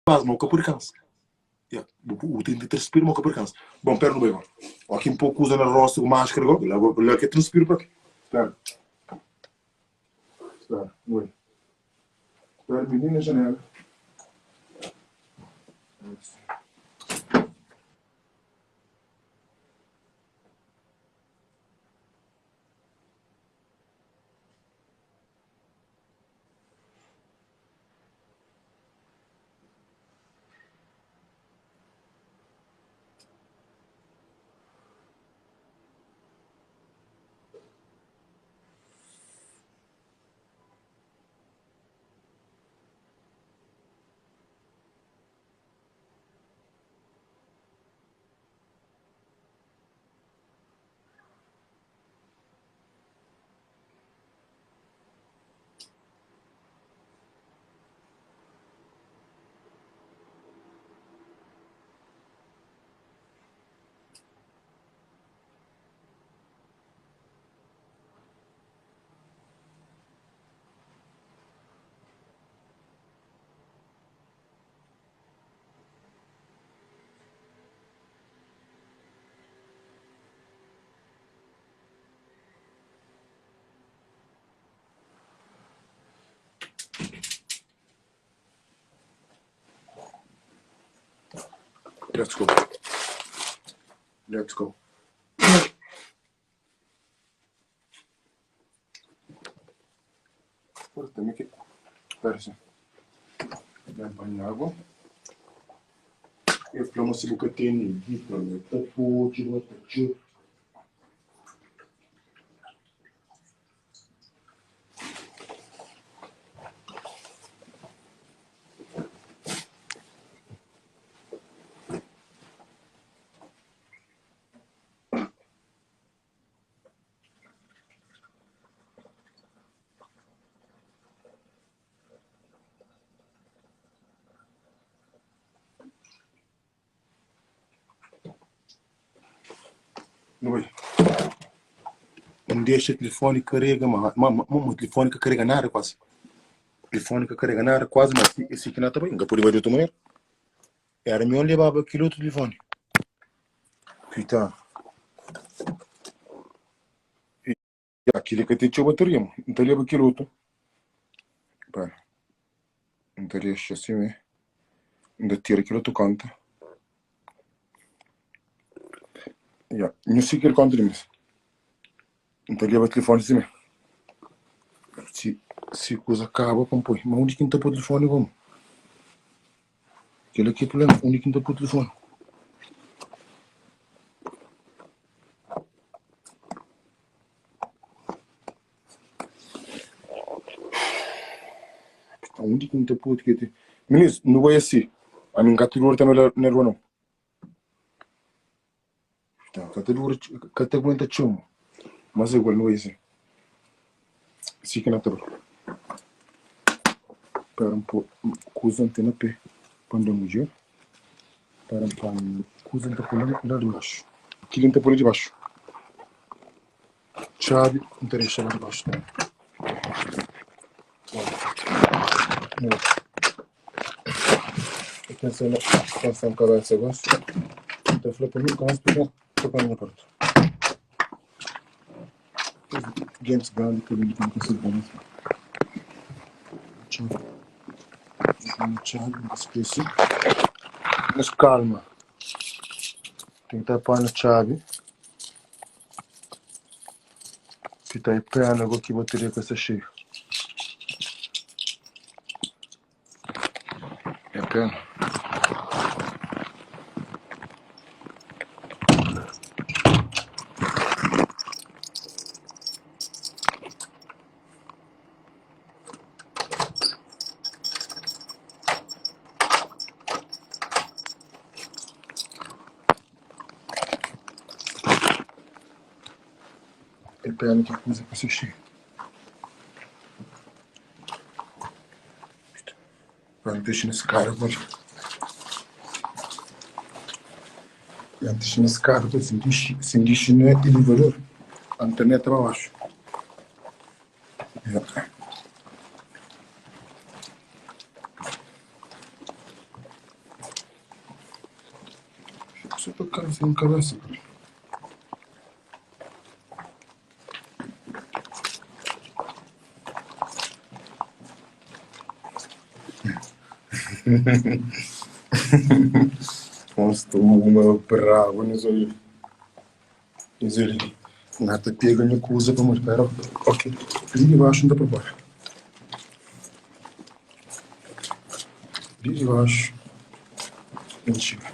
Paz, ma bu ka pode kansa. Ya, bu, bu ten ki transpira, ma bu ka pode kansa. Bon, pera nu bai gora. Ó ki N pô kuza na rostu ku maskara gora, la, la ke transpira propi. Pera. Spera, nu bai. Spera, mininu na janela. Let's go. Let's go. Porra, também que. Espera assim. Ben panha água. Eu falo, mas se bu ka tene guita, ta pode, ta txeu. Oi. N dexa tilifoni karega ma ma ma ma tilifoni ka karega nada kuazi. Tilifoni ka karega nada kuazi ma si si ki na ta bai, N ka pode bai di otu manera. Era mi N lebaba kil otu tilifoni. Ki ta. Ya, kili ka ten txeu bateria, ma N ta leba kel otu. Pera, N ta dexa si me. N ta tira kel otu konta. Ya, nhu sigi kel konta di mi. N ta leba tilifoni si me. Si, si kuza kaba pa N poi. Ma undi ki N ta poi tilifoni gomi? Kel-la ki é prubléma, undi ki N ta poi tilifoni? Undi ki N ta poi ki te. Minis, nu bai asi. Ami N ka ta dura tambe la na rua nau. Ka ta dura, ka ta aguenta txeu mo. Mas é igual, nu bai asi. Si ki na ta bai. Pera N poi kuza N ten na pé pa N da mudjer. Pera N poi kuza N ta poi la dibaxu. Kili N ta poi la dibaxu. Txabi N ta dexa la dibaxu tambi. Pensa na pensa na kabesa gosi. N ta fla pa nunka mas pa toka na nha porta. Gentis grandi ta bindi pa N ka sirbi pa Txabi. N txabi N ka skese. Mas kalma. Ten ki ta panha txabi. Ki ta é pena go ki bateria ka sta xeiu. É pena. É pena ki kuza ka sta xeiu. Antes na skada pa Antes na skada pa si N dixi si N dixi na elevador internet ta ba baxu. Kusa ta kansa nha kabesa. Nos uma brabo nisso aí. Nisso aí. Nata pega minha coisa para mostrar. Ok. Ali de baixo não dá para pôr. Ali de baixo. Mentira.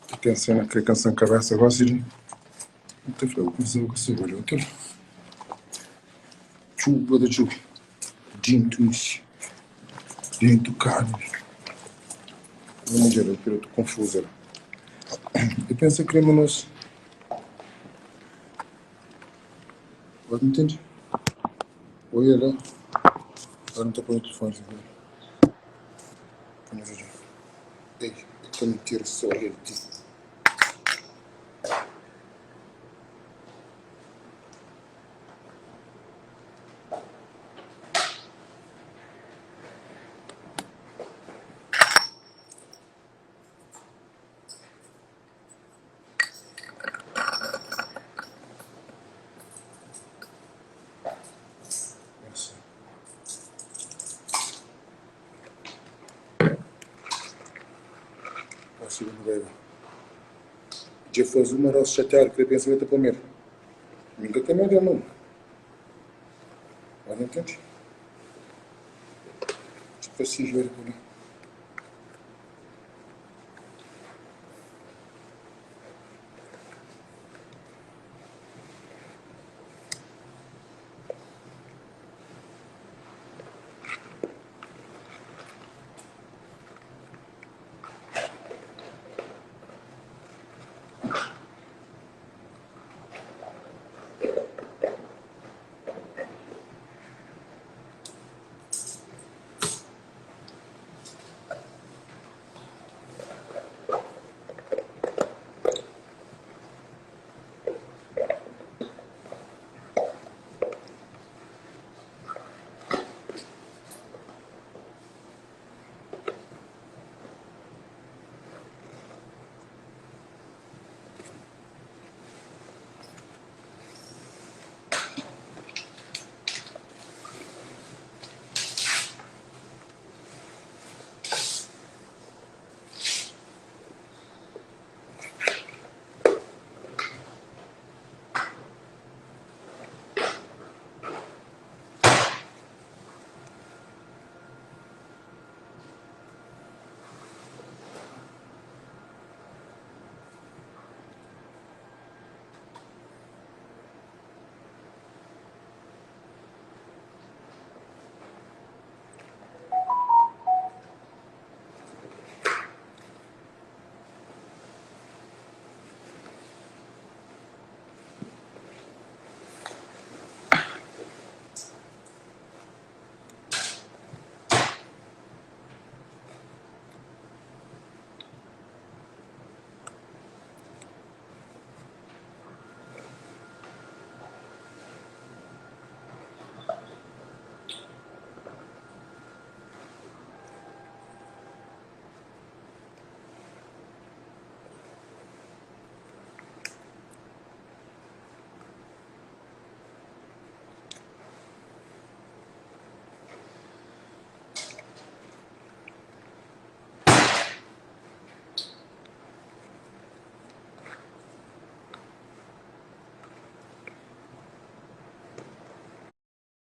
Tô pensando que cansa a cabeça agora, se não te falo, começou com esse olho, ok? Txuba da txuba. Dintu ixi. Dintu carne. Nha mudjer, eu tô confusa. Eu penso que crema nós. Você entende? Olha lá. Agora não tô pondo o telefone. Põe o vídeo. Ei, eu tô mentira, só olha de ti. Nossa. Nossa, não vai. Dja faze uma rosa chateado, que pensa que ta comer. Nunca tem medo, não. Mas entende? Tipo assim, joelho por ali.